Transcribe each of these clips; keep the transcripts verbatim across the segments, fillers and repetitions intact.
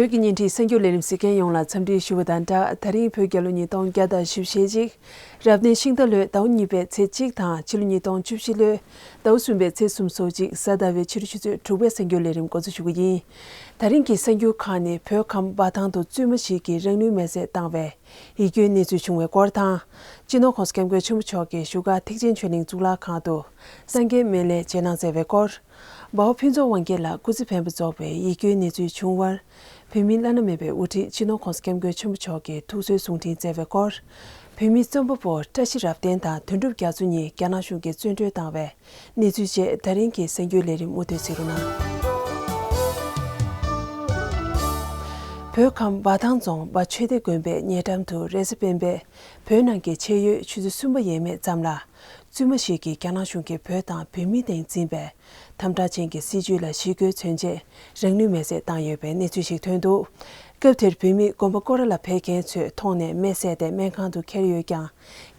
བོད་ཀྱི་བརྙན་འཕྲིན་གསར་འགྱུར་ལས་རིམ་གཟིགས་མཁན་ཡོངས་ལ་འཚམས་འདྲི་ཞུ་བ་དང་སྦྲགས། ད་རིང་བོད་རྒྱལ་ལོ་ཉིས་སྟོང་བརྒྱ་དང་བཞི་བཅུ་ཞེ་གཅིག་རབ་གནས་ཤིང་རྟ་ལོའི་ཟླ་བ་གཉིས་པའི་ཚེས་གཅིག་དང་ཕྱི་ལོ་ཉིས་སྟོང་བཅུ་བཞི་ལོའི་ཟླ་བ་གསུམ་པའི་ཚེས་སོ་གཅིག་གཟའ་ཟླ་བའི་ཕྱི་དྲོ་ཆུ་ཚོད་དྲུག་པའི་གསར་འགྱུར་ལས་རིམ་འགོ་འཛུགས་ཞུ་གི་ཡིན། ད་རིང་གི་གསར་འགྱུར་ཁག་ནི་བོད་ཁམས་འབའ་ཐང་དུ་བཙུན་མ་ཞིག་གིས་རང་ལུས་མེར་སྲེག་བཏང་བའི་ཡིད་སྐྱོའི་གནས་ཚུལ་བྱུང་བའི་སྐོར་དང་། སྤྱི་ནོར་༸གོང་ས་༸སྐྱབས་མགོན་ཆེན་པོ་མཆོག་གིས་བཞུགས་སྒར་ཐེག་ཆེན་ཆོས་གླིང་གཙུག་ལག་ཁང་དུ་སངས་རྒྱས་སྨན་བླའི་རྗེས་གནང་སྩལ་བའི་སྐོར། འབའ་བ་ཕུན་ཚོགས་དབང་རྒྱལ་ལགས་སྐུ་ཚེ་འཕེལ་བ་རྫོགས་པའི་ཡིད་སྐྱོའི་གནས་ཚུལ་བྱུང་བར། བོད་མིའི་བླ་ན་མེད་པའི་དབུ་ཁྲིད་སྤྱི་ནོར་༸གོང་ས་༸སྐྱབས་མགོན་ཆེན་པོ་མཆོག་གིས་ཐུགས་གསོའི་གསུང་འཕྲིན་སྩལ་བའི་སྐོར། བོད་མི་རྩོམ་པ་པོ་བཀྲ་ཤིས་རབ་བརྟན་དང་དོན་གྲུབ་རྒྱ་མཚོ་གཉིས་རྒྱ་ནག་གཞུང་གིས་བཙོན་གྲོལ་བཏང་བའི་གནས་ཚུལ་བཅས་ད་རིང་གི་གསར་འགྱུར་ལས་རིམ་མུ་མཐུད་གཟིགས་རོགས་གནང་། བོད་ཁམས་འབའ་ཐང་རྫོང་འབའ་ཆོས་སྡེ་དགོན་པའི་ཉེ་འགྲམ་དུ་རེས་གཟའ་སྤེན་པའི་བོད་ནང་གི་ཕྱེད་ཡོལ་ཆུ་ཚོད་གསུམ་པ་ཡས་མས་ཙམ་ལ། བཙུན་མ་ཞིག་གིས་རྒྱ་ནག་གཞུང་གིས་བོད་དང་བོད་མིའི་སྟེང་འཛིན་པའི་དམ་དྲག་ཅན་གྱི་སྲིད་བྱུས་ལ་ཞི་རྒོལ་མཚོན་ཆེད་རང་ལུས་མེར་སྲེག་བཏང་ཡོད་པའི་གནས་ཚུལ་ཞིག་ཐོན་འདུག་སྐབས་དེར་བོད་མི་དགོན་པ་སྐོར་ར་ལ་ཕེབས་མཁན་ཚོས་མཐོང་ནས་སྨན་བསད་དེ་སྨན་ཁང་དུ་འཁྱེར་ཡོད་ཀྱང་།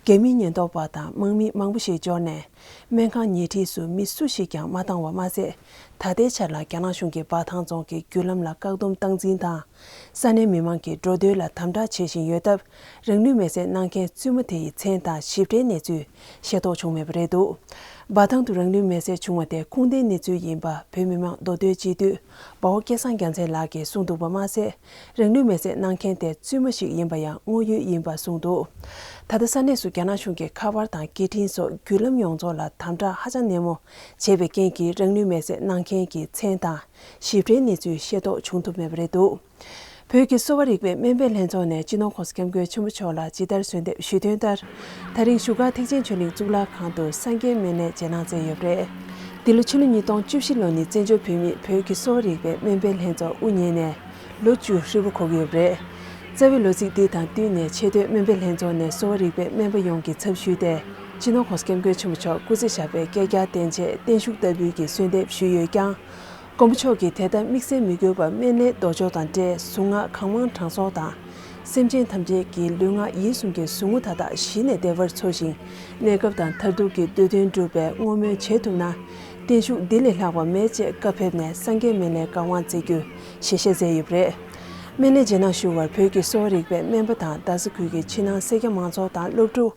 རྒྱ་མིའི་ཉེན་རྟོག་པ་དང་དམག་མི་མང་པོ་ཞིག་འབྱོར་ནས་སྨན་ཁང་ཉེ་འཁྲིས་སུ་མི་སུ་ཞིག་ཀྱང་མ་བཏང་བ་མ་ཟད། ད་ལྟའི་ཆར་ལ་རྒྱ་ནག་གཞུང་གིས་འབའ་ཐང་རྫོང་གི་བརྒྱུད་ལམ་ལ་བཀག་སྡོམ་སྟངས་འཛིན་དང་། ས་གནས་མི་མང་གི་འགྲོ་སྡོད་ལ་དམ་དྲག་བྱེད་བཞིན་ཡོད་སྟབས། རང་ལུས་མེར་སྲེག་གནང་མཁན་བཙུན་མ་དེ་ཡི་མཚན་དང་ཞིབ་ཕྲའི་གནས་ཚུལ་ཤེས་རྟོགས་བྱུང་མེད་པ་རེད་འདུག་འབའ་ཐང་དུ་རང་ལུས་མེར་སྲེག་བྱུང་བ་དེ་ཁུངས་ལྡན་གནས་ཚུལ་ཡིན་པ་བོད་མི་མང་མདོ་སྟོད་སྤྱི་འཐུས་འབའ་བ་སྐལ་བཟང་རྒྱལ་མཚན་ལགས་ཀྱིས་གསུངས་འདུག་པ་མ་ཟད། རང་ལུས་མེར་སྲེག་གནང་མཁན་དེ་བཙུན་མ་ཞིག་ཡིན་པ་ཡང་དངོས་ཡོད་ཡིན་པ་གསུངས་འདུག་ད་ལྟ་ས་གནས་སུ་རྒྱ་ནག་གཞུང་གིས་ཁ་པར་དང་སྐད་འཕྲིན་སོགས་བརྒྱུད་ལམ་ཡོངས་རྫོགས་ལ་དམ་དྲག་ཧ་ཅང་ནན་མོ་བྱས་པའི་རྐྱེན་གྱིས་རང་ལུས་མེར་སྲེག་གནང་མཁན་གྱི་མཚན་དང་། ཞིབ་ཕྲའི་གནས་ཚུལ་ཤེས་རྟོགས་བྱུང་ཐུབ་མེད་པ་རེད་འདུག་བོད་ཀྱི་གསོ་བ་རིག་པའི་སྨན་པའི་ལྷན་ཚོགས་ནས་སྤྱི་ནོར་༸གོང་ས་༸སྐྱབས་མགོན་ཆེན་པོ་མཆོག་ལ་ཇི་ལྟར་གསོལ་འདེབས་ཞུས་དོན་ལྟར། ད་རིང་བཞུགས་སྒར་ཐེག་ཆེན་ཆོས་གླིང་གཙུག་ལག་ཁང་དུ་སངས་རྒྱས་སྨན་བླའི་རྗེས་གནང་སྩལ་ཡོད་པ་རེད། འདི་ལོ་ཕྱི་ལོ་ཉིས་སྟོང་བཅུ་བཞི་ལོ་ནི་བཙན་བྱོལ་བོད་མིས་བོད་ཀྱི་གསོ་བ་རིག་པའི་སྨན་པའི་ལྷན་ཚོགས་དབུ་བརྙེས་ནས་ལོ་བཅུ་ཧྲིལ་པོ་འཁོར་གྱི་ཡོད་པ་རེད། རྩ་བའི་ལོ་ཚིགས་འདི་དང་བསྟུན་ནས་ཆེས་མཐོའི་སྨན་པའི་ལྷན་ཚོགས་ནས་གསོ་བ་རིག་པའི་སྨན་པ་ཡོངས་ཀྱི་ཚབ་ཞུས་ཏེ། སྤྱི་ནོར་༸གོང་ས་༸སྐྱབས་མགོན་ཆེན་པོ་མཆོག་སྐུ་ཚེ་ཞབས་པད་བསྐལ་བརྒྱར་བརྟན་ཆེད་བརྟན་བཞུགས་ལྟ་བུའི་གི་གསོལ་འདེབས་ཞུས་ཡོད་ཀྱང་། མགོན་པོ་མཆོག་གིས་དེ་ལྟར་དམིགས་བསལ་མི་དགོས་པར་སྨན་བླའི་མདོ་ཆོག་དང་འབྲེལ་གཟུངས་སྔགས་གང་མང་བགྲང་སོང་དང་། སེམས་ཅན་ཐམས་ཅད་ཀྱི་ལུས་ངག་ཡིད་གསུམ་གྱི་ཟུག་རྔུ་མཐའ་དག་ཞི་ནས་བདེ་བར་འཚོ་ཞིང་། གནས་སྐབས་དང་མཐར་ཐུག་གི་འདོད་དོན་འགྲུབ་པའི་བསྔོ་སྨོན་བྱེད་ཐུབ་ན། བརྟན་བཞུགས་འདི་ལས་ལྷག་པ་མེད་ཅེས་བཀའ་ཕེབས་ནས་སངས་རྒྱས་སྨན་བླའི་བཀའ་དབང་བསྩལ་རྒྱུ་ཞལ་བཞེས་མཛད་ཡོད་པ་རེད། སྨན་བླའི་རྗེས་གནང་ཞུ་བར་བོད་ཀྱི་གསོ་བ་རིག་པའི་སྨན་པ་དང་རྡ་ས་ཁུལ་གྱི་ཕྱི་ནང་སེར་སྐྱ་མང་ཚོགས་དང་སློབ་ཕྲུག་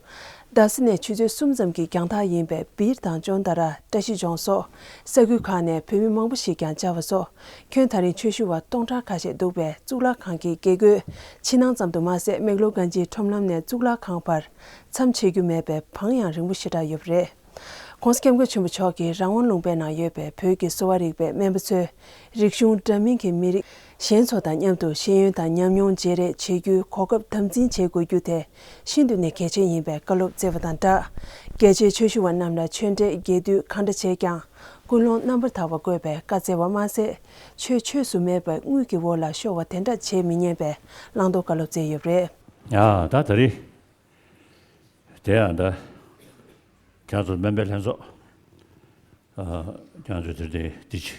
རྡ་ས་ནས་ཆུ་ཚོད་གསུམ་ཙམ་གྱི་རྒྱང་ཐག་ཡིན་པའི་སྦིར་དང་ཅོན་ཏ་ར། བཀྲ་ཤིས་ལྗོངས་སོགས་ས་ཁུལ་ཁག་ནས་བོད་མི་མང་པོ་ཞིག་ཀྱང་བཅར་བ་སོགས། ཁྱོན་ད་རིང་ཆོས་ཞུ་བ་སྟོང་ཕྲག་ཁ་ཤས་འདུག་པས་གཙུག་ལག་ཁང་གི་དགེ་སྐོས་ཕྱི་ནང་ཙམ་དུ་མ་ཟད། མེག་ལོར་གྷན་ཇིའི་ཁྲོམ་ལམ་ནས་གཙུག་ལག་ཁང་བར་མཚམས་ཆད་རྒྱུ་མེད་པའི་བང་ཡང་རིང་པོ་ཞེ་དྲག་ཡོད་པ་རེད། ༸གོང་ས་༸སྐྱབས་མགོན་ཆེན་པོ་མཆོག་གིས་རང་དབང་ལུང་པའི་ནང་ཡོད་པའི་བོད་ཀྱི་གསོ་བ་རིག་པའི་སྨན་པ་ཚོས། རིག་གཞུང་འདྲ་མིན་གྱི་མི་རིགས་གཞན་ཚོ་དང་མཉམ་དུ་ཤེས་ཡོན་དང་ཉམས་མྱོང་བརྗེ་རེས་བྱེད་རྒྱུའི་གོ་སྐབས་དམ་འཛིན་བྱེད་དགོས་རྒྱུ་དེ་ཤིན་ཏུ་ནས་གལ་ཆེན་ཡིན་པའི་བཀའ་སློབ་སྩལ་བ་དང་སྦྲགས། རྒྱལ་གཅེས་ཆོས་ཞུ་བ་རྣམས་ལ་ཆོས་འབྲེལ་རྒྱས་བསྡུས་གང་འདྲ་བྱས་ཀྱང་ཀུན་སློང་རྣམ་པར་དག་པ་དགོས་པའི་བཀའ་སྩལ་བ་མ་ཟད། ཆོས་ཆོས་སུ་མེད་པར་དངུལ་གྱི་འོག་ལ་ཤོར་བ་དེ་འདྲ་བྱེད་མི་ཉན་པའི་བླང་དོར་བཀའ་སློབ་སྩལ་ཡོད་པ་རེད། ཡ་ད་ད་རེས་དེ་ཡང་ད་ཁྱེད་ཚོ་སྨན་པའི་ལྷན་ཚོགས་ཨ་ཁྱེད་ཚོ་དེ་དེ་དེ་ཅི།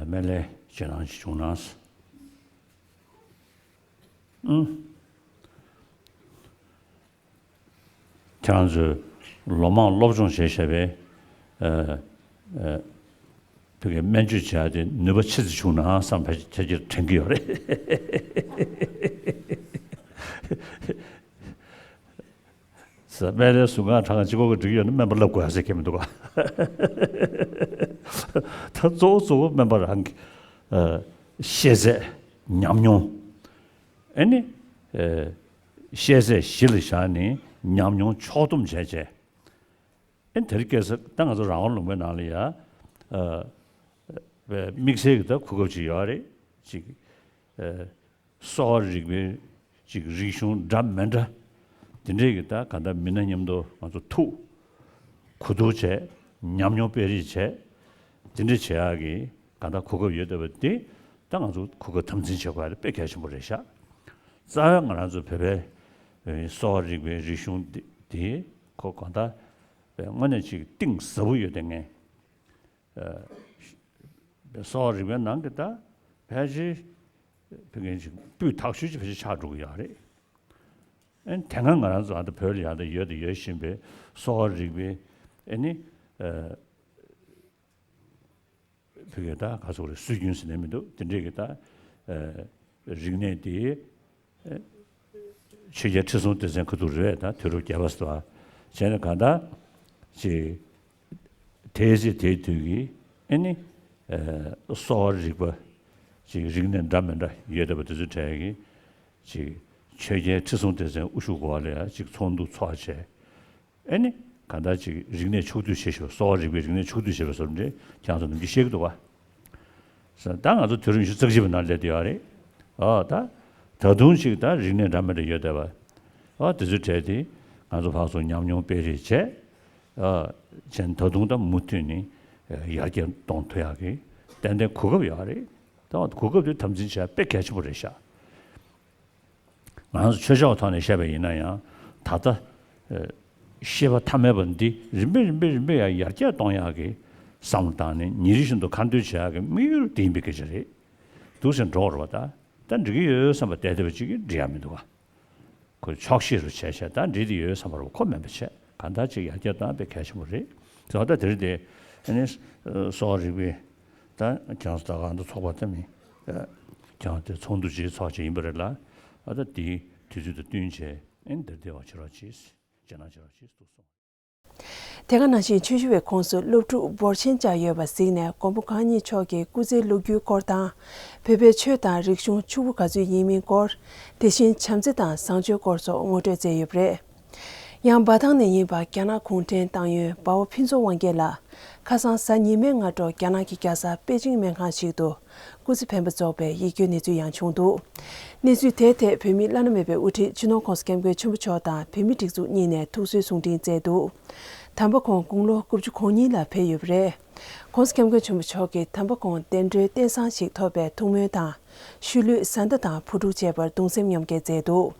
སྨན་བླའི་རྗེས་གནང་ཞིག་བྱུང་ན། ཨང་། ཁྱེད་རང་ཚོས་ལོ་མང་སློབ་སྦྱོང་བྱས་བཞག་པའི་ཨ་ཨ་བོད་ཀྱི་སྨན་བཅོས་བྱས་ཏེ་ནུས་པ་ཆེ་ཙམ་བྱུང་ན་བསམ་པའི་ཆ་རྐྱེན་དྲན་གྱི་ཡོད་རེད། ཟེར། སྨན་བླའི་གཟུངས་སྔགས་གྲངས་གཅིག་པོ་གིས་འགྲིག་གི་ཡོད་ན་སྨན་པ་བསླབ་དགོས་ཟེར་མཁན་མི་འདུག་ག་ད་གཙོ་བོ་གཙོ་བོ་སྨན་པ་རང་གི་ཨ་ཤེས་ཚད། ཉམས་མྱོང་། ཨ་ནི་ཨ་ཤེས་ཚད་གཞི་ལ་བཞག་ནས་ཉམས་མྱོང་ཕྱོགས་བསྡོམས་བྱས་བྱས། ཨ་ནི་དེ་རིང་ཁ་སང་ད་ང་ཚོ་རང་དབང་ལུང་པའི་ནང་ལ་ཡ་ཨ་དམིགས་བསལ་གྱི་ད་གོ་སྐབས་ཅིག་ཡོད་རེད་ཅིག་ཨ། གསོ་བ་རིག་པའི་ཅིག་རིག་གཞུང་འདྲ་མི་འདྲ་དེ་འདྲས་ཀྱི་ད་ག་ད་མི་སྣ་མཉམ་དུ་ང་ཚོ་ཐུག་གོ་བསྡུར་བྱས། ཉམས་མྱོང་སྤེལ་རེས་བྱས། དེ་འདྲས་བྱེད་ཡག་གི་ག་ད་གོ་སྐབས་ཡོད་བསྡད་པ་དེ་ད་ང་ཚོ་གོ་སྐབས་དམ་འཛིན་བྱེད་དགོས་ཡ་དེ་དཔེ་གལ་ཆེན་པོ་རེད་ཤག་རྩ་བའི་ང་རང་ཚོ་བོད་པའི་གསོ་བ་རིག་པའི་རིག་གཞུང་འདི་འདི་ཁོ་ག་ད་དངོས་གནས་ཅིག་གཏིང་ཟབ་པོ་ཡོད་བསྡད་མཁན། གསོ་བ་རིག་པའི་ནང་གི་ད་ཕལ་ཆེར་ཕ་གིན་ཅིག་སྤུས་དག་ཤོས་ཅིག་ཕལ་ཆེར་ཆགས་འགྲོ་གི་ཡོད་རེད། ཨ་ནི་དེ་སྔ་ང་རང་ཚོ་ཨ་ད་བོད་ལ་ཡ་ད་ཡོད་དང་ཡོད་བཞིན་པའི་གསོ་བ་རིག་པའི་ཨ་ནི་ཨ་ ཕ་གིར་ད་ག་ཚོད་རེད། སྲོལ་རྒྱུན་ཟེར་ནས་མི་འདུག་དེ་འདྲས་ཀྱི་ད་རིག་གནས་དེ་ཆོས་རྒྱལ་ཁྲི་སྲོང་ལྡེ་བཙན་ཁ་ཐུག་རེད། ད་དུས་རབས་བརྒྱད་པ་ཟེར་བ་བྱས་ནས་གང་ལྟར་ཅིག་དེའི་ཚེ་དེའི་དུས་ཀྱི་ཨེ་ནི་གསོ་བ་རིག་པ་ཅིག་རིག་གནས་འདྲ་མི་འདྲ་ཡོད་བསྡད་པ་དེ་ཚོའི་གྲས་ཀྱི་ཅིག་ཆོས་རྒྱལ་ཁྲི་སྲོང་ལྡེ་བཙན་དབུ་བཞུགས་འོག་ལ་ཡ་ཅིག་ཚོགས་འདུ་ཚོགས་བྱས། ཨེ་ནི་གང་ལྟར་ཅིག་རིག་གནས་ཕྱོགས་བསྡུས་བྱེད་ཤོག་གསོ་བ་རིག་པའི་རིག་གནས་ཕྱོགས་བསྡུས་བྱེད་པའི་བཟོ་འདྲ་ཁྱེད་རང་ཚོ་ནམ་རྒྱུན་བཤད་ཀྱི་འདུག་བ། ད་ང་ཚོ་དུས་རབས་ཉི་ཤུ་རྩ་གཅིག་པའི་ནང་སླེབས་བསྡད་ཡོད་རེད། ཨོ་ད་ད་དུང་ཅིག་ད་རིག་གནས་འདྲ་མི་འདྲ་ཡོད་བསྡད་པ། ཨོ་དེ་ཚོའི་གྲས་དེ་ང་ཚོ་ཕར་ཚུར་ཉམས་མྱོང་སྤེལ་རེས་བྱས། ཨོ་བྱས་ད་དུང་ད་མུ་མཐུད་ནས་ཡར་རྒྱས་གཏོང་ཐུབ་ཡག་གི་ཏན་ཏན་གོ་སྐབས་ཡོད་རེད། ད་གོ་སྐབས་དེ་དམ་འཛིན་བྱས་དཔེ་གལ་ཆེན་པོ་རེད་ཤག་ང་ཚོ་ཆོས་ཕྱོགས་ཐོག་ནས་བཤད་པ་ཡིན་ན་ཡང་ད་ལྟ་ཤེས་པ་ཐ་མལ་པ་འདི་རིམ་པས་རིམ་པས་རིམ་པས་ཡང་ཡར་རྒྱས་གཏོང་ཡག་གི་བསམ་བློ་བཏང་ནས་ཉིན་རེ་བཞིན་དུ་ཁ་འདོན་བྱེད་ཡག་གི་དམིགས་ཡུལ་དེ་ཡིན་པའི་སྐད་ཆ་རེད། འདུག་སེ་འགྲོ་བར་བ་ད་ད་འགྲིག་གི་ཡོད་བསམ་པ་བསྡད་བསྡད་པ་ཅིག་གིས་འགྲིག་ཡག་མི་འདུག་ག་ཁོ་ཆོག་ཤེས་རུ་བྱས་བྱས་ད་འགྲིག་དེ་ཡོད་བསམ་པ་རུ་ཁོ་མེད་པ་བྱས་གང་ལྟར་ཅིག་ཡར་རྒྱས་གཏོང་དཔེ་གལ་ཆེན་པོ་རེད། དེ་ད་དེ་རིང་དེ་ཨ་ནི་གསོ་བ་རིག་པའི་ད་ཁྱེད་རང་ཚོ་ད་གང་དུ་ཚོགས་པ་ད་མི་ཁྱེད་རང་དེ་ཚོགས་འདུ་ཅིག་ཚོགས་བྱས་ཡིན་པ་རེད་ལ། ཨ་ད་དེའི་དུས་ཚོད་དང་བསྟུན་བྱས་ཨ་ནི་འདིར་བདེ་བ་བྱེད་རོགས་གྱིས། རྗེས་གནང་བྱེད་རོགས་གྱིས་འདུག་གསུངས། དེ་ག་ནང་བཞིན་ཆུ་ཤུར་བའི་ཁོངས་སུ་སློབ་ཕྲུག་འབོར་ཆེན་བཅར་ཡོད་པ་གཟིགས་ནས་མགོན་པོ་གང་ཉིད་མཆོག་གི་སྐུ་ཚེའི་ལོ་རྒྱུས་སྐོར་དང་། བོད་པའི་ཆོས་དང་རིག་གཞུང་ཕྱུག་པོ་ག་ཚོད་ཡིན་མིན་སྐོར། དེ་བཞིན་བྱམས་བརྩེ་དང་བཟང་སྤྱོད་སྐོར་སོགས་ངོ་སྤྲོད་མཛད་ཡོད་པ་རེད། ཡང་འབའ་ཐང་ནས་ཡིན་པ་རྒྱ་ནག་གུང་ཁྲན་ཏང་ཡོན་འབའ་བ་ཕུན་ཚོགས་དབང་རྒྱལ་ལགས་ཁ་སང་གཟའ་ཉི་མའི་སྔ་དྲོ་རྒྱ་ནག་གི་རྒྱལ་ས་པེ་ཅིང་སྨན་ཁང་ཞིག་ཏུ་སྐུ་ཚེ་འཕེན་པ་རྫོགས་པའི་ཡིད་སྐྱོའི་གནས་ཚུལ་ཡང་བྱུང་འདུག་གནས་ཚུལ་དེའི་ཐད་བོད་མིའི་བླ་ན་མེད་པའི་དབུ་ཁྲིད་སྤྱི་ནོར་༸གོང་ས་༸སྐྱབས་མགོན་ཆེན་པོ་མཆོག་དང་བོད་མིའི་སྒྲིག་འཛུགས་གཉིས་ནས་ཐུགས་གསོའི་གསུང་འཕྲིན་བསྩལ་འདུག་དམ་པ་ཁོང་དགུང་ལོ་དགུ་བཅུ་གོ་གཉིས་ལ་ཕེབས་ཡོད་པ་རེད། ༸གོང་ས་༸སྐྱབས་མགོན་ཆེན་པོ་མཆོག་གིས་དམ་པ་ཁོང་བདེ་འགྲོའི་རྟེན་བཟང་ཞིག་ཐོབ་པའི་ཐུགས་སྨོན་དང་། ཤུལ་ལུས་བཟའ་ཟླ་དང་བུ་ཕྲུག་བཅས་པར་གདུང་སེམས་མཉམ་སྐྱེད་མཛད་འདུག་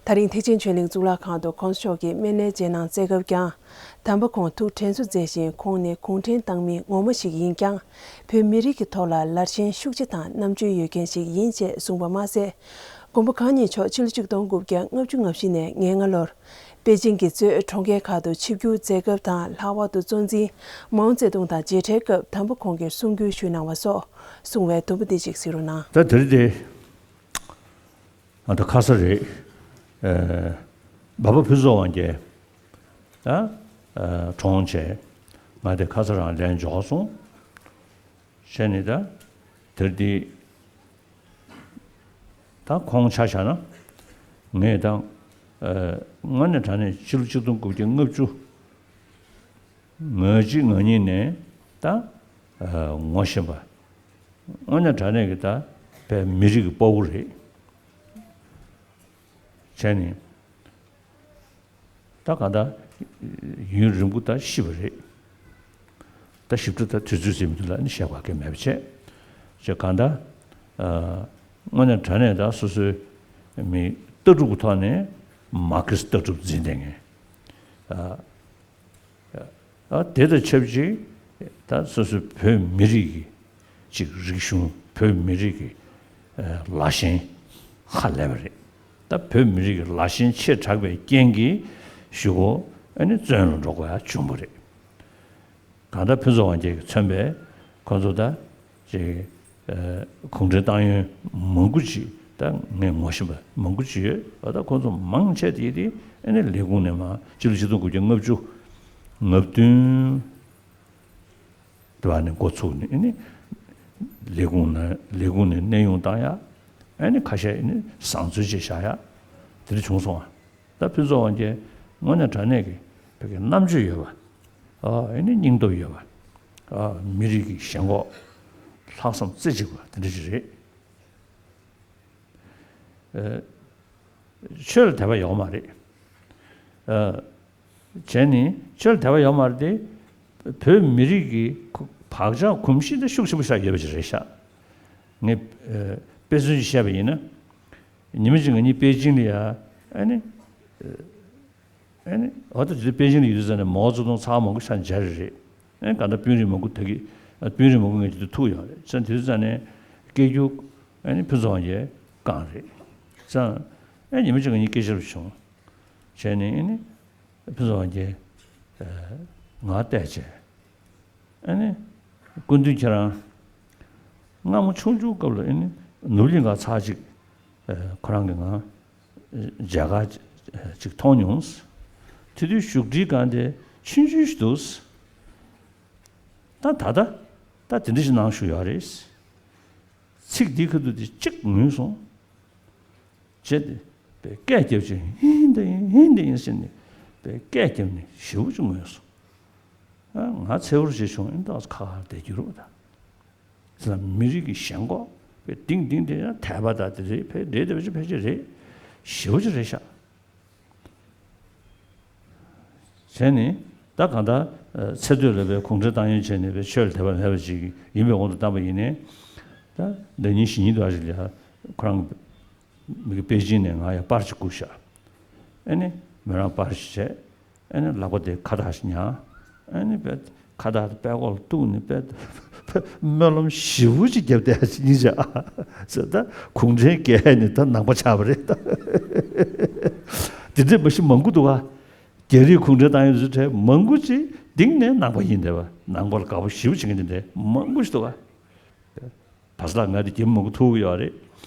དེ་རིང་ཐེག་ཆེན་ཆོས་གླིང་གཙུག་ལག་ཁང་དུ་༸གོང་ས་མཆོག་གིས་སྨན་བླའི་རྗེས་གནང་སྩལ་སྐབས་ཀྱང་། དམ་པ་ཁོང་ཐུགས་དྲན་གསོ་མཛད་བཞིན་ཁོང་ནི་གུང་ཁྲན་ཏང་མི་ངོ་མ་ཞིག་ཡིན་ཀྱང་། བོད་མི་རིགས་ཀྱི་ཐོག་ལ་ལར་ཞེན་ཤུགས་ཆེ་དང་རྣམ་དཔྱོད་ཡོད་མཁན་ཞིག་ཡིན་ཅེས་གསུངས་པ་མ་ཟད། མགོན་པོ་གང་ཉིད་མཆོག་ཕྱི་ལོ་ཆིག་སྟོང་དགུ་བརྒྱ་ལྔ་བཅུ་ང་བཞི་ནས་ང་ལྔ་ལོར། པེ་ཅིང་གི་གཙོས་གྲོང་ཁྱེར་ཁག་ཏུ་ཆིབས་བསྒྱུར་མཛད་སྐབས་དང་ལྷག་པར་དུ་གཙོ་འཛིན་མའོ་ཙེ་ཏུང་དང་མཇལ་འཕྲད་སྐབས་དམ་པ་ཁོང་གིས་གསུང་བསྒྱུར་ཞུས་གནང་བ་སོགས་གསུང་བའི་དུམ་བུ་འདི་གཅིག་གཟིགས་རོགས་གནང་། ད་དེ་རིང་དེ་ང་ད་ཁ་ས་རེད། ཨ་འབའ་པ་ཕུན་ཚོགས་དབང་རྒྱལ་ད་ཨ་གྲོངས་བྱས་ང་དེ་ཁ་ས་རང་ལན་འབྱོར་སོང་། བྱས་ནས་ད་དེར་འདི་ད་ཁོང་ཆ་བཞག་ན་ངས་ད་ཨ་དངོས་གནས་དྲང་གནས་ཕྱི་ལོ་ཆིག་སྟོང་དགུ་བརྒྱ་ལྔ་བཅུ་ང་གཅིག་ང་གཉིས་ནས་ད་ཨ་ངོ་ཤེས་པ་དངོས་གནས་དྲང་གནས་ཀྱི་ད་བོད་མི་རིགས་ཀྱི་དཔའ་བོ་རེད། བྱས་ནས། ད་གང་ལྟར་ཡུན་རིང་པོ་ད་ཤི་བ་རེད། ད་ཞིབ་ཕྲ་ད་དུས་ཚོད་ཟིན་མི་འདུག་ལ་ནི་བཤད་དགོས་མཁན་མེད་པ་བྱས། བྱས་གང་ལྟར་ཨ་དངོས་གནས་དྲང་གནས་ད་སོ་སོའི་མི་ལྟ་གྲུབ་ཀྱི་ཐོག་ནས་མར་ཁེ་སི་ལྟ་གྲུབ་འཛིན་བསྡད་མཁན། ཨ་ཨ་དེ་དང་ཆབས་ཅིག་ད་སོ་སོའི་བོད་མི་རིགས་ཀྱི་ཅིག་རིག་གཞུང་བོད་མི་རིགས་ཀྱི་ཨ་ལ་ཞེན་ཧ་ལས་པ་རེད། ད་བོད་མི་རིགས་ཀྱི་ལ་ཞེན་ཆེ་དྲགས་པའི་རྐྱེན་གྱིས་གཞུག་གུ་ཨ་ནི་བཙོན་ལ་འགྲོ་དགོས་ཡ་བྱུང་བ་རེད། གང་ལྟར་ཕུན་ཚོགས་དབང་རྒྱལ་གྱིས་མཚོན་པའི་ཁོ་ཚོ་ད་ཅིག་ཨ་གུང་ཁྲན་ཏང་ཡོན་མང་པོ་ཅིག་ད་ངས་ངོ་ཤེས་པ་མང་པོ་ཅིག་ཡོད། ད་ཁོ་ཚོ་མང་ཆེ་དེ་དེ་ཨ་ནི་ལས་ཁུངས་ནས་མར་སྤྱི་ལོ་ཆིག་སྟོང་དགུ་བརྒྱ་ལྔ་བཅུ་ང་བདུན་དེ་བ་ནས་འགོ་ཚུགས་ནས་ཨ་ནི་ལས་ཁུངས་ནས་ལས་ཁུངས་ནས་གནས་དབྱུང་བཏང་ཡ། ཨ་ནི་ཁ་ཤས་ཨ་ནི་བཟང་བཙོན་བྱས་བཞག་ཡ་དེ་འདྲ་བྱུང་སོང་བ། ད་ཕུན་ཚོགས་དབང་རྒྱལ་དངོས་གནས་དྲང་གནས་ཀྱི་བོད་ཀྱི་རྣམ་དཔྱོད་ཡོད་པ། ཨ་ཨ་ནི་སྙིང་སྟོབས་ཡོད་པ། ཨ་མི་རིགས་ཀྱི་ཞེན་ཁོག་ལྷག་བསམ་རྩེ་གཅིག་པ་དེ་འདྲ་ཞིག་རེད། ཨ་ཆོས་ལ་དད་པ་ཡོད་མ་རེད། ཨ་བྱས་ནས་ཆོས་ལ་དད་པ་ཡོད་མ་རེད་དེ། བོད་མི་རིགས་ཀྱི་བག་ཆགས་གོམས་གཤིས་དེ་ཤུགས་ཆེན་པོ་ཞིག་ཡོད་པ་ཞིག་རེད་ཤག་ངས་ཨ་དཔེ་མཚོན་ཞིག་བཤད་པ་ཡིན་ན། ཉི་མ་གཅིག་ང་གཉིས་པེ་ཅིང་ལ་ཡ་ཨ་ནི་ཨ་ནི་འོ་ད་དུས་ཚོད་པེ་ཅིང་ལ་ཡོད་དུས་ཙ་ནས་མའོ་ཙེ་ཏུང་ཚར་མང་པོ་ཤག་མཇལ་རེད་རེད། ཨ་ནི་གང་ལྟར་དཔོན་རིགས་མང་པོ་ད་གི་ཨ་དཔོན་རིགས་མང་པོ་ངས་དེ་དུས་ཐུག་ཡོད་རེད། ཙང་དེ་དུས་ཙ་ནས་སྐད་སྒྱུར་ཨ་ནི་ཕུན་ཚོགས་དབང་རྒྱལ་བསྐངས་རེད། ཙང་ཨ་ཉི་མ་གཅིག་ང་གཉིས་སྐད་ཆ་རེ་བྱུང་། བྱས་ནས་ཨ་ནི་ཕུན་ཚོགས་དབང་རྒྱལ་ཨ་ང་བལྟས་བྱས། ཨ་ནི་སྐུ་མདུན་ཁྱེད་རང་ སྔ་མོ་ཆུང་ཆུང་སྐབས་ལ་ཨེ་ནི་ནོར་བུ་གླིང་ག་ཚར་གཅིག་ཨ་ཁོ་རང་གིས་ང་མཇལ་ཁ་ཅིག་མཐོང་མྱོང་། དེ་དུས་བཞུགས་ཁྲིའི་སྒང་དེ་ཆུང་ཆུང་ཞིག་འདུག། ད་ད་ལྟ་ད་དེ་འདྲ་ཞིག་གནང་བཞུགས་ཡོད་རེད། ཚིག་འདིའི་ཁ་ཐུག་དེ་གཅིག་ངུས་སོང་། བྱས་ཏེ་པའི་སྐད་རྒྱབ་ཅིང་ཧིན་ཏེ་ཡིན་ཧིན་ཏེ་ཡིན་ཟེར་ནས་པའི་སྐད་རྒྱབ་ནས་ཞེ་པོ་ཅིག་ངུས་སོང་། ཨ་ང་ཚེ་བོར་བྱས་བྱུང་ཨིན་ཏོག་ཁ་ཁར་བསྡད་རྒྱུ་རེད་པ་ད། ཟེར་ན་མི་རིགས་ཀྱི་ཞེན་ཁོག་པའི་གཏིང་གཏིང་དེ་ཡང་དད་པ་དང་དེ་རེད་ཕལ་རེད་དེ་བ་ཅིག་ཕལ་ཆེར་རེད། ཞེ་པོ་ཅིག་རེད་ཤག། བྱས་ནས་ད་གང་ལྟར་ཚེ་སྟོད་ལ་པའི་གུང་ཁྲན་ཏང་ཡོན་བྱས་ནས་པའི་ཆོས་ལ་དད་པ་མེད་པ་ཅིག་ཡིན་པའི་དབང་དུ་བཏང་པ་ཡིན་ནའི། ད་ཟླ་ཉིན་བཞི་ཉིན་དུ་ཨ་ཅིག་ལ་ཁོ་རང་མི་གི་པེ་ཅིན་ནས་ང་ཡ་པར་ཅིག་བསྐུར་ཤག། ཨེ་ནི་མོ་རང་པར་ཞིག་བྱས། ཨེ་ནི་ལག་པ་དེ་ཁ་བཏགས་ཤིག་ཉར། ཨེ་ནི་པད་ཁ་བཏགས་དེ་པད་ཀོག་ལ་གཏུགས་ནས་པད་སྨོན་ལམ་ཞེ་པོ་ཅིག་བརྒྱབ་བསྡད་ཡ་ཅིག་ཡིན་ཤག་ཟེར། ད་གུང་ཁྲན་རྒྱལ་ནི་ད་ནང་པ་ཆགས་པ་རེད་ད། དེ་འདྲས་མ་གཞི་མང་པོ་འདུག་ག། རྒྱ་རིགས་གུང་ཁྲན་ཏང་ཡོན་དེ་ཚོ་གྲས་མང་པོ་ཅིག་གཏིང་ནས་ནང་པ་ཡིན་བསྡད་པ། ནང་པ་ལ་དགའ་པོ་ཞེ་པོ་བྱེད་མཁན་དེ་འདྲས་མང་པོ་ཞིག་འདུག་ག། བ་ས་ལ་ང་དེ་རྒྱབ་མང་པོ་ཐུག་གི་ཡོད་རེད།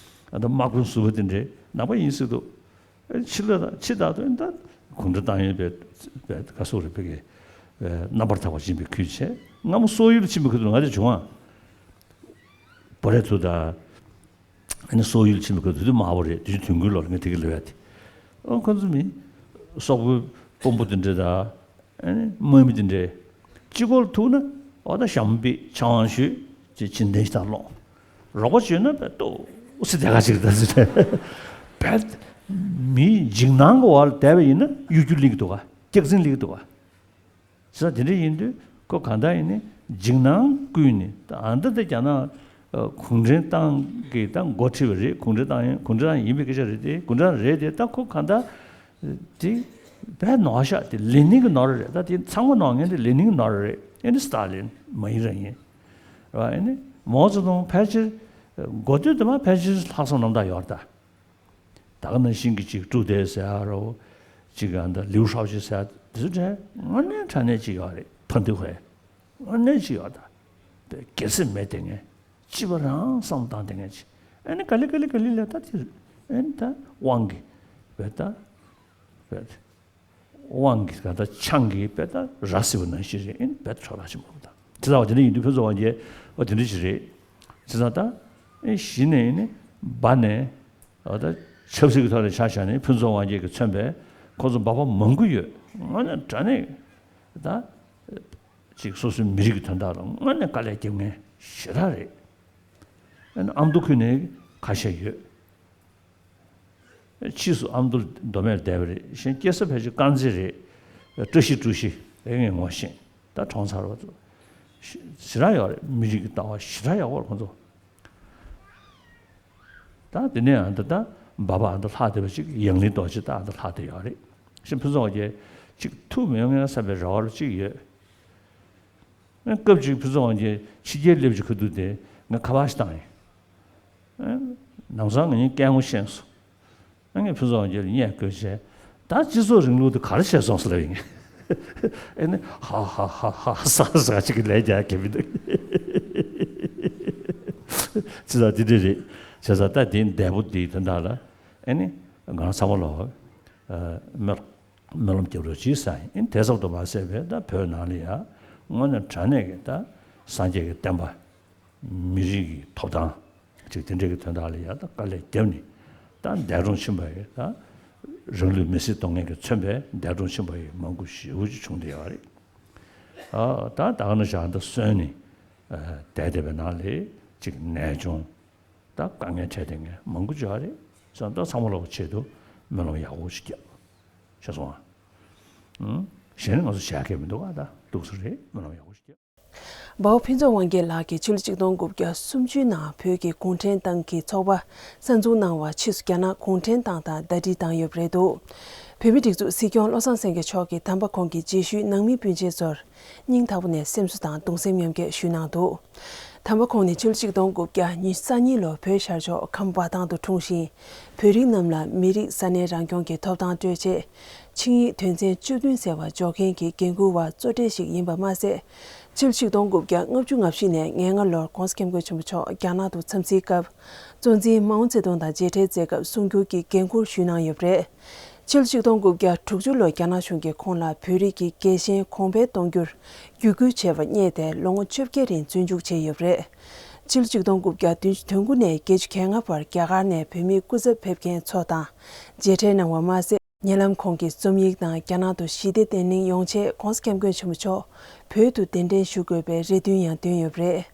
ཨ་ད་དམག་དཔོན་ཟུར་པ་དེ་འདྲས་ནང་པ་ཡིན་སྲིད་འདུག། ཨེ་ཕྱི་ལ་ཕྱི་ལྟར་དུ་ཨེ་ད་གུང་ཁྲན་ཏང་ཡོན་པའི་པའི་ག་སོག་རེད་པའི་གི་རྣམ་པར་དག་པ་ཡིན་པའི་ཁུལ་བྱས། སྔ་མོ་སོག་ཡུལ་ཕྱིན་པའི་ཁུལ་དུ་ང་དེ་བྱུང་ཨ། བོ་རེ་ཐུ་ད། ཨ་ནི་སོག་ཡུལ་ཕྱིན་པའི་ཁུལ་དུ་དུས་དམའ་བོ་རེད། དུས་ཆུང་དུས་འགོའི་ལོ་ལ་ངས་དེ་གི་ལབ་ཡ་དེ། ཨོ་ཁོ་ཚོ་མི་སོག་པོའི་དཔོན་པོ་དེ་འདྲས་ད། ཨ་ནི་དམག་མི་དེ་འདྲས་གཅིག་པོ་ལ་ཐུག་ན་ཨོ་ད་ཞྭ་མོ་ཕུད་ཆང་བ་ཞུས་ཅེས་བྱིན་ལྡན་ཞིག་དང་སློང་། རོགས་པ་བྱོས་ན་བས་ཏོག་སི་དེ་ག་ཅིག་ད་ཟེར་ནས་བས་མིའི་འཇིགས་སྣང་གི་འོག་ལ་བསྡད་པ་ཡིན་ན་གཡོ་སྒྱུ་སླེབས་ཀྱི་འདུག་ག། སྐྱག་རྫུན་སླེབས་ཀྱི་འདུག་ག། བྱས་ཙང་དེ་འདྲ་ཡིན་དུས་ཁོ་གང་ལྟར་ཡིན་ནའི་འཇིགས་སྣང་བསྐུལ་ནས། ད་ཨ་ད་ལྟ་རྒྱ་ནག་གུང་ཁྲན་ཏང་གིས་ད་འགོ་ཁྲིད་པ་རེད། གུང་ཁྲན་ཏང་ཡོན་གུང་ཁྲན་ཏང་ཡིན་པའི་སྐད་ཆ་རེད་དེ། གུང་ཁྲན་རེད་དེ། ད་ཁོ་གང་ལྟར་དེ་བས་ནོར་ཤག། དེ་ལེ་ནིན་གྱི་ནོར་རེད། ད་དེ་ཚང་མ་ནོར་མཁན་དེ་ལེ་ནིན་གྱི་ནོར་རེད། ཨེ་ནི་སི་ཏཱ་ལིན་མ་ཡིན་རང་ཡིན་རེད་པ། ཨེ་ནི་མའོ་ཙེ་ཏུང་ཕལ་ཆེར་འགོ་སྟོད་དུ་མ་ཕལ་ཆེར་ལྷག་བསམ་རྣམ་དག་ཡོད་རེད་ད། ད་ག་ནང་བཞིན་གྱི་ཅིག་ཀྲུའུ་ཏེ་ཟེར་ཡ་རོ། ཅིག་ཨ་ད་ལིའུ་ཧྲའོ་ཅི་ཟེར་ཡ་དེ་ཚོ་གྲས་དངོས་གནས་དྲང་གནས་ཅིག་ཡོད་རེད། ཕན་ཐོགས་ཧེ་དངོས་གནས་ཅིག་ཡོད་ད། དེ་སྒེར་སེམས་མེད་དེ་ངས་ཅི་བ་རང་བསམ་བཏང་དེ་ངས་ཅི། ཨ་ནི་ག་ལེ་ག་ལེ་ག་ལེ་ལ་ད་དེ་ཨ་ནི་ད་དབང་གིས་བས་ད་བས། དབང་གིས་ག་ད་ཆང་གིས་དཔེ་ད་ར་བཟི་བ་ནང་བཞིན་རེད། ཨེ་དཔེ་ད་ཁྲོ་ཐག་ཆེན་པོ་རེད་ད། དེ་ལྟ་བ་དེ་འདྲ་ཡིན་དུས་ཕུན་ཚོགས་དབང་རྒྱལ་ཨོ་དེ་འདྲ་ཞིག་རེད། བྱས་ཙང་ད་ཨེ་གཞི་ནས་ཨེ་ནི་སྦ་ནས་ཨོ་ད་ཆབ་སྲིད་ཀྱི་ཐོག་ནས་ཆ་བཞག་ནས་ཕུན་ཚོགས་དབང་རྒྱལ་གྱིས་མཚོན་པའི་ཁོ་ཚོ་སྦ་པ་མང་པོ་ཡོད། དངོས་གནས་དྲང་གནས་ད་ཅིག་སོ་སོའི་མི་རིགས་ཀྱི་དོན་དག་ལ་དངོས་གནས་དཀའ་ལས་རྒྱབ་མཁན་ཞེ་དྲག་རེད། ཨེ་ནི་ཨ་མདོ་ཁུལ་ནས་ཁ་ཤས་ཡོད། ཕྱིས་སུ་ཨ་མདོ་མདོ་སྨད་བསྡད་པ་རེད། གཞན་སྐྱེས་ས་ཕལ་ཆེར་དཀར་མཛེས་རེད། བཀྲ་ཤིས་ཀྲུའུ་ཞི་རེད་ངས་ངོ་ཤེས། ད་གྲོངས་ཚར་བ་ཚོ་ཞེ་དྲག་ཡོད་རེད། མི་རིགས་ཀྱི་ལྟ་བ་ཞེ་དྲག་ཡག་པོ་རེད་ཁོང་ཚོ། ད་དེ་ནས་ཨ་ད་ད་འབའ་པ་ཨ་ད་ལྷག་བསྡད་པ་ཅིག་ཡང་ལི་རྡོ་རྗེ་ད་ཨ་ད་ལྷག་བསྡད་ཡོད་རེད། གཞན་ཕུན་ཚོགས་དབང་རྒྱལ་ཅིག་ཐུག་མི་ཡོང་ངེས་བསམ་པའི་རེ་བ་ཅིག་ཡོད། ངས་སྐབས་ཅིག་ཕུན་ཚོགས་དབང་རྒྱལ་ཕྱི་རྒྱལ་སླེབས་ཀྱི་ཁ་ཐུག་དེ་ངས་ཁ་པར་ཞིག་བཏང་ཡིན། ཨེ་ནམ་སང་ང་གཉིས་སྐད་ངོ་ཤེས་སོང་། ཨ་ངས་ཕུན་ཚོགས་དབང་རྒྱལ་ལ་བརྙས་བཀོད་བྱས། ད་སྤྱི་ཚོགས་རིང་ལུགས་དེ་ག་རེ་བྱས་སོང་ཟེར་ལབ་ཡིན། ཨེ་ནི་ཧ་ཧ་ཧ་ཧ་ཧ་ཟ་ཟ་ཅིག་གི་ལས་རྒྱག་གི་མི་འདུག། ཅི་ཟ་དེ་འདྲ་རེད། བྱས་ཙང་ད་དེ་འདས་པོ་དེའི་དོན་དག་ལ་ཨེ་ནི་ང་རང་ཚང་མ་ལོག་སྨོན་སྨོན་ལམ་རྒྱབ་རོགས་གྱིས་ཟེར་ཡིན། དེ་ཙམ་དུ་མ་ཟད་པའི་ད་བོད་ནང་ལ་ཡ་དངོས་གནས་དྲང་གནས་ཀྱི་ད་སངས་རྒྱས་ཀྱི་བསྟན་པ། མི་རིགས་ཀྱི་ཐོབ་ཐང་ཅིག་དེ་འདྲའི་གི་དོན་དག་ལ་ཡ་ད་དཀའ་ལས་བརྒྱབ་ནས་ད་འདས་གྲོངས་ཕྱིན་པ་ཡི་ད་རང་ལུས་མེར་སྲེག་གཏོང་མཁན་གྱིས་མཚོན་པའི་འདས་གྲོངས་ཕྱིན་པ་ཡི་མང་པོ་ཞེ་པོ་ཅིག་བྱུང་བསྡད་ཡོད་རེད། ཨ་ད་ད་ག་ནང་བཞིན་ད་གསོན་ནས་བསྡད་བསྡད་པའི་ནང་ལ་ཅིག་ནད་བྱུང་། ད་དཀའ་ངལ་འཕྲད་བསྡད་མཁན་མང་པོ་ཅིག་ཡོད་རེད། བྱས་ཙང་ད་ཚང་མ་ལོག་ཆེད་དུ་སྨོན་ལམ་ཡག་པོ་ཞིག་རྒྱབ། ཤེས་སོང་ཨ། ཨང་། གཞན་ང་ཚོ་བྱ་མཁན་མི་འདུག་ཨ། ད་འདུག་སེ་རེད། སྨོན་ལམ་ཡག་པོ་ཞིག་རྒྱབ། འབའ་བོ་ཕུན་ཚོགས་དབང་རྒྱལ་ལགས་ཀྱིས་ཕྱི་ལོ་ཆིག་སྟོང་དགུ་བརྒྱ་སུམ་ཅུའི་ནང་བོད་ཀྱི་གུང་ཁྲན་ཏང་གི་ཚོགས་པ་གསར་འཛུགས་གནང་བ་ཕྱིས་སུ་རྒྱ་ནག་གུང་ཁྲན་ཏང་དང་ཟླ་སྒྲིལ་བཏང་ཡོད་པ་རེད་འདུག། བོད་མིའི་སྒྲིག་འཛུགས་སྲིད་སྐྱོང་བློ་བཟང་སེང་གེ་མཆོག་གིས་དམ་པ་ཁོང་གི་རྗེས་ཤུལ་ནང་མི་སྤུན་མཆེད་ཚོར་སྙིང་ཐག་པ་ནས་སེམས་གསོ་དང་གདུང་སེམས་མཉམ་སྐྱེད་ཞུས་གནང་འདུག། དམ་པ་ཁོང་ནི་ཕྱི་ལོ་ཆིག་སྟོང་དགུ་བརྒྱ་ཉི་ཤུ་རྩ་གཉིས་ལོར་བོད་ཤར་ཕྱོགས་ཁམས་པ་ཐང་དུ་འཁྲུངས་ཤིང་། བོད་རིགས་རྣམས་ལ་མི་རིགས་ས་གནས་རང་སྐྱོང་གི་ཐོབ་ཐང་སྤྲོད་ཆེད། ཆིངས་ཡིག་དོན་ཚན་བཅུ་བདུན་ཟེར་བ་འཇོག་མཁན་གྱི་འགན་འཁུར་བ་གཙོ་གྲས་ཤིག་ཡིན་པ་མ་ཟད། ཕྱི་ལོ་ཆིག་སྟོང་དགུ་བརྒྱ་ལྔ་བཅུ་ང་བཞི་ནས་ང་ལྔ་ལོར་༸གོང་ས་༸སྐྱབས་མགོན་ཆེན་པོ་མཆོག་རྒྱ་ནག་ཏུ་འཚམས་གཟིགས་སྐབས། གཙོ་འཛིན་མའོ་ཙེ་ཏུང་དང་མཇལ་འཕྲད་མཛད་སྐབས་གསུང་སྒྱུར་གྱི་འགན་འཁུར་ཞུས་གནང་ཡོད་པ་རེད། ཕྱི་ལོ་ཆིག་སྟོང་དགུ་བརྒྱ་དྲུག་ཅུ་ལོར་རྒྱ་ནག་གཞུང་གིས་ཁོང་ལ་བོད་རིགས་ཀྱི་རྒྱལ་ཞེན་གོང་འཕེལ་གཏོང་རྒྱུར་བརྒྱུད་སྐུལ་བྱས་པ་བརྙེས་ཏེ་ལོ་ངོ་བཅོ་བརྒྱད་རིང་བཙོན་འཇུག་བྱས་ཡོད་པ་རེད། ཕྱི་ལོ་ཆིག་སྟོང་དགུ་བརྒྱ་བདུན་ཅུ་དོན་དགུ་ནས་བརྒྱད་ཅུ་གྱ་ལྔ་བར་རྒྱ་གར་ནས་བོད་མིའི་སྐུ་ཚབ་ཕེབས་མཁན་ཚོ་དང་མཇལ་འཕྲད་གནང་བ་མ་ཟད། ཉེ་ལམ་ཁོང་གི་རྩོམ་ཡིག་དང་རྒྱ་ནག་ཏུ་ཞི་བདེ་བརྟན་ལྷིང་ཡོང་ཆེད་༸གོང་ས་༸སྐྱབས་མགོན་ཆེན་པོ་མཆོག་བོད་དུ་གདན་འདྲེན་ཞུ་དགོས་པའི་རེ་འདུན་ཡང་བཏོན་ཡོད་པ་རེད།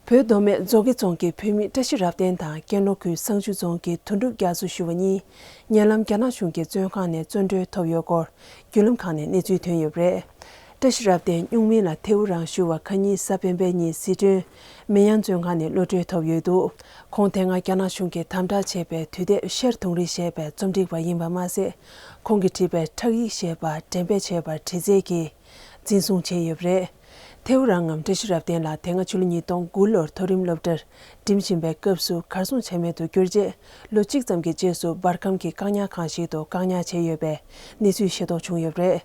བོད་མདོ་སྨད་མཛོ་དགེ་རྫོང་གི་བོད་མི་བཀྲ་ཤིས་རབ་བརྟན་དང་ཀན་ལྷོ་ཁུལ་བསང་ཆུ་རྫོང་གི་དོན་གྲུབ་རྒྱ་མཚོ་ཞུ་བ་གཉིས་ཉེ་ལམ་རྒྱ་ནག་གཞུང་གི་བཙོན་ཁང་ནས་བཙོན་གྲོལ་ཐོབ་ཡོད་སྐོར་བརྒྱུད་ལམ་ཁག་ནས་གནས་ཚུལ་ཐོན་ཡོད་པ་རེད། བཀྲ་ཤིས་རབ་བརྟན་སྨྱུག་མིང་ལ་ཐེའུ་རང་ཞུ་བ་ཁ་ཉིན་གཟའ་སྤེན་པའི་ཉིན་ཟི་ཁྲོན་མེ་ཡང་བཙོན་ཁང་ནས་གློད་གྲོལ་ཐོབ་ཡོད་འདུག་ཁོང་དེ་སྔ་རྒྱ་ནག་གཞུང་གིས་དམ་དྲག་བྱས་པའི་དུས་དེབ་ཤར་དུང་རི་ཞེས་པའི་རྩོམ་སྒྲིག་པ་ཡིན་པ་མ་ཟད། ཁོང་གིས་བྲིས་པའི་ཁྲག་ཡིག་ཞེས་པ་འགྲེམས་སྤེལ་བྱས་པར་དྲི་རྩད་ཀྱིས་འཛིན་བཟུང་བྱས་ཡོད་པ་རེད། ཐེའུ་རང་ངམ་བཀྲ་ཤིས་རབ་བརྟན་ལགས་དེ་སྔ་ཕྱི་ལོ་ཉིས་སྟོང་དགུ་ལོར་མཐོ་རིམ་སློབ་གྲྭར་འགྲིམ་བཞིན་པའི་སྐབས་སུ་གར་སོང་ཆ་མེད་དུ་གྱུར་རྗེས། ལོ་གཅིག་ཙམ་གྱི་རྗེས་སུ་འབར་ཁམས་ཀྱི་བཀག་ཉར་ཁང་ཞིག་ཏུ་བཀག་ཉར་བྱས་ཡོད་པའི་གནས་ཚུལ་ཤེས་རྟོགས་བྱུང་ཡོད་པ་རེད།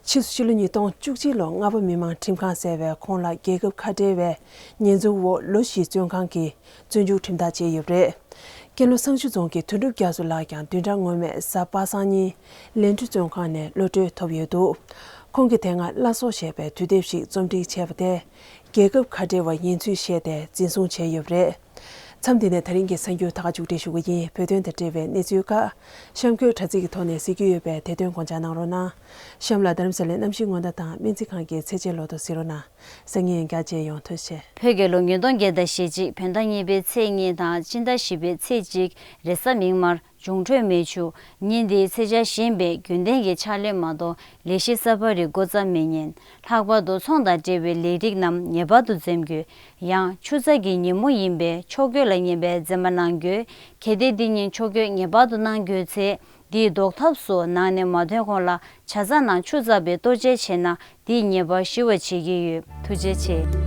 ཕྱིས་སུ་ཕྱི་ལོ་ཉིས་སྟོང་བཅུ་གཅིག་ལོར་རྔ་བ་མི་དམངས་ཁྲིམས་ཁང་ཟེར་བས་ཁོང་ལ་རྒྱལ་ཁབ་ཁ་བྲལ་བའི་ཉེས་འཛུགས་འོག་ལོ་བཞི་བཙོན་ཁང་གི་བཙོན་འཇུག་ཁྲིམས་ཐག་བཅད་ཡོད་པ་རེད། ཀན་ལྷོ་བསང་ཆུ་རྫོང་གི་དོན་གྲུབ་རྒྱ་མཚོ་ལགས་ཀྱང་བདུན་ཕྲག་སྔོན་མའི་གཟའ་པ་སངས་ཉིན་ལན་ཀྲུའུ་བཙོན་ཁང་ནས་གློད་གྲོལ་ཐོབ་ཡོད་འདུག་ཁོང་གིས་དེ་སྔ་བླ་སྲོག་ཞེས་པའི་དུས་དེབ་ཞིག་རྩོམ་སྒྲིག་བྱས་པ་དེ་རྒྱལ་ཁབ་ཁ་བྲལ་བ་ཡིན་ཚུལ་བཤད་དེ་འཛིན་བཟུང་བྱས་ཡོད་པ་རེད། མཚམས་འདི་ནས་ད་རིང་གི་གསར་འགྱུར་ད་ག་མཇུག་སྒྲིལ་ཞུ་གི་ཡིན། བོད་དོན་དང་འབྲེལ་བའི་གནས་ཚུལ་ཁག་གཤམ་འཁོད་དྲ་ཚིགས་ཀྱི་ཐོག་ནས་གཟིགས་རྒྱུ་ཡོད་པས་དེ་དོན་དགོངས་འཇགས་གནང་རོགས་གནང་། གཤམ་ལ་རྡ་རམ་ས་ལའི་གནམ་གཤིས་སྔོན་བརྡ་དང་སྨན་རྩིས་ཁང་གི་ཚད་འཇལ་ལོ་ཐོ་གཟིགས་རོགས་གནང་། སང་ཉིན་ཡང་བསྐྱར་མཇལ་ཡོང་། ཐུགས་རྗེ་ཆེ། བོད་རྒྱལ་ལོ་ཉིས་སྟོང་བརྒྱ་དང་ཞེ་གཅིག་བོད་ཟླ་གཉིས་པའི་ཚེས་གཉིས་དང་སྤྱི་ཟླ་བཞི་པའི་ཚེས་གཅིག་རེས་གཟའ་མིག་དམར། འབྱུང་འཕྲོད་མེ་ཆུ། ཉིན་འདིའི་ཚེས་ཆ་བཞིན་པས་རྒྱུན་ལྡན་གྱི་ཕྱག་ལས་མ་གཏོགས་ལས་གཞི་གསར་པ་རིགས་འགོ་བརྩམས་མེད་ཉིན། ལྷག་པར་དུ་ཚོང་དང་འབྲེལ་བའི་ལས་རིགས་རྣམས་ངེས་པར་དུ་འཛེམ་དགོས། ཡང་ཆུ་རྩ་གི་ཉིན་མོ་ཡིན་པས་ཕྱོགས་སྐྱོད་ལ་སྙན་པའི་འཛེམ་མ་གནང་དགོས། གལ་ཏེ་འདི་ཉིན་ཕྱོགས་སྐྱོད་ངེས་པར་དུ་གནང་དགོས་ཚེ། འདིའི་ཟློག་ཐབས་སུ་ནང་ནས་མ་ཐོན་གོང་ལ་ཇ་ཚ་ནང་ཆུ་བཙགས་པའི་གཏོར་བཅོས་བྱས་ན་འདིས་ཉེས་པ་ཞི་བར་བྱེད་ཀྱི་ཡོད། ཐུགས་རྗེ་ཆེ།